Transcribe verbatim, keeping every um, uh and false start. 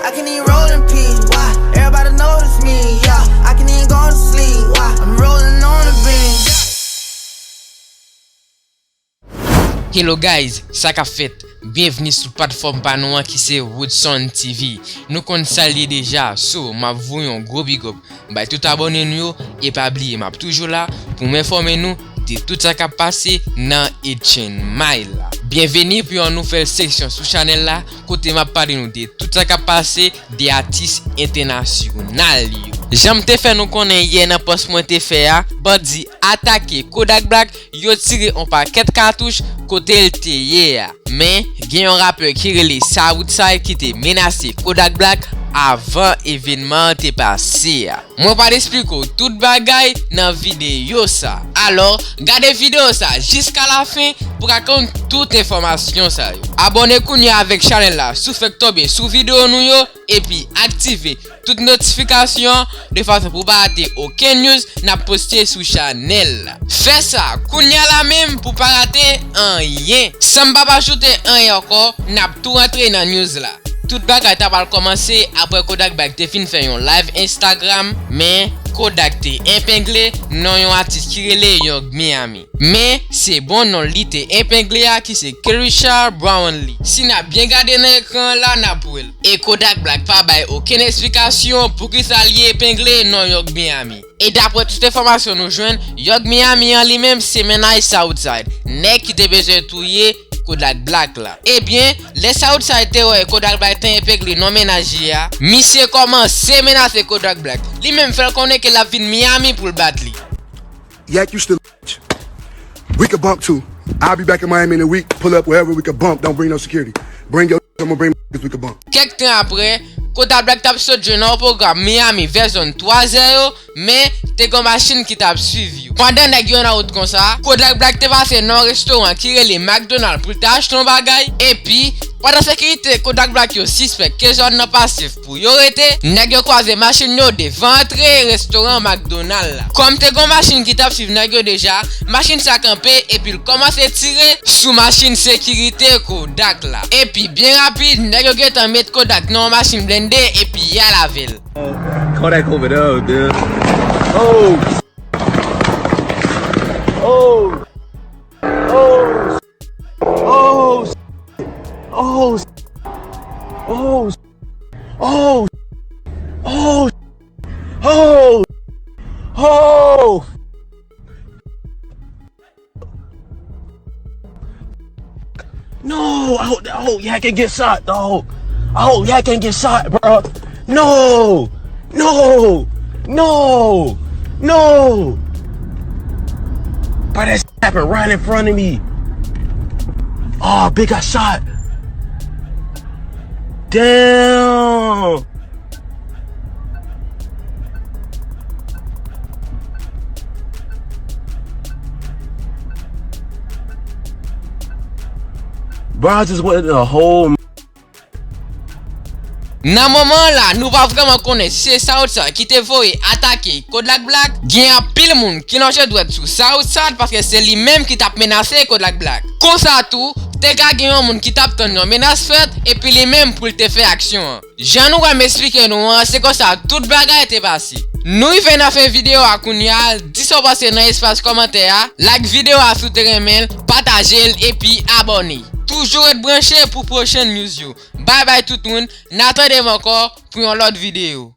I can even roll in peace. Why? Everybody notice me. Yeah, I can even go to sleep. Why? I'm rolling on the beam. Hello guys, sa k ap fèt? Byenvni sou platfòm pa nou an ki se Woodson T V. Nou konn sa l ye deja, so m ap voye yon gwo big up bay tout abòne nou yo, e pa bliye m ap toujou la pou m enfòme nou de tout sa k ap pase nan Eight Chain Mile la. Byenveni pou yon nouvèl seksyon sou chanèl la, kote m ap pale nou de tout sa k ap pase de atis entènasyonal yo. Jan m te fè nou konnen yè nan pòs mwen te fè a, bandi atake Kodak Black, yo tire on pakèt katouch kote l te ye a. Men, gen yon rapè ki rele Southside ki te menase Kodak Black avan evènman an te pase a. Mwen pral esplike w tout bagay nan videyo sa. Alò, gade videyo sa jiska lafen pou w ka konn tout enfòmasyon sa yo. Abòne kounye a avèk chanèl la si w fèk tonbe sou videyo nou yo, epi aktive tout notifikasyon de fason pou w pa rate okenn news n ap poste sou chanèl la. Fè sa kounye a la menm pou w pa rate anyen. San m pa pa ajoute anyen ankò, n ap tou rantre nan news la. Tout bagay ta pral kòmanse apre Kodak Black te fin fè yon live Instagram, men Kodak te epengle non yon atis ki rele Young Miami. Men, se bon non li te epengle a ki se Kerishar Brownlee. Si n ap byen gade nan ekran an la, n ap wè l. E Kodak Black pa bay okenn esplikasyon poukisa li epengle non Young Miami. E daprè tout enfòmasyon nou jwenn, Young Miami an li menm se mennaj Southside, nèg ki te bezwen touye Kodak Black la. Ebyen, lè Southside te wè Kodak Black te epengle non mennaj li a, misye kòmanse menase Kodak Black. Li menm fè l konnen ke l ap vin Miami pou l bat li. Yak, you still a bitch. We could bump too. I'll be back in Miami in a week. Pull up wherever we could bump. Don't bring no security. Bring your, I'ma bring niggas we could bump. Kèk tan apre, Kodak Black t ap sot jwe nan yon pwogram Miami vè zòn twa zè yo, men te gen yon machin ki t ap swiv yo. Pandan nèg yo nan wout konsa, Kodak Black te pase nan yon restoran ki rele McDonald pou l te achte yon bagay, epi, pandan sekirite Kodak Black yo sispèk ke zòn nan pa safe pou yo rete, nèg yo kwaze machin yo devan antre restoran McDonald la. Kòm te gen yon machin ki t ap swiv nèg yo deja, machin sa kanpe epi l kòmanse tire sou machin sekirite Kodak la. Epi byen rapid, nèg yo gentan met Kodak nan yon machin blende epi y al avè l. Kodak over there, dude. Oh! Oh! Oh! Oh! Oh! Oh! Oh! Oh! Oh! Oh! No! I hope, I hope Yak can get shot, dog. I hope Yak can get shot, bro. No! No! No! No! Bro, that shit happened right in front of me. Oh, Big got shot. Damn! Bro, I just went in a whole Nan moman an la, nou pa vrèman konnen si se Southside ki te voye atake Kodak Black. Gen anpil moun ki lonje dwèt sou Southside paske se li menm ki t ap menase Kodak Black. Konsa tou, te ka gen yon moun ki t ap tann yon menas fèt epi li menm pou l te fè aksyon an. Jan nou wè m esplike nou an, se konsa tout bagay te pase. Nou rive nan fen videyo a kounye a, di sa w panse nan espas kòmantè a, like videyo a si w te renmen l, pataje l epi abòne. Toujou ret branche pou pwochen news yo. Bye bye tout moun, n a tande m ankò pou yon lòt videyo.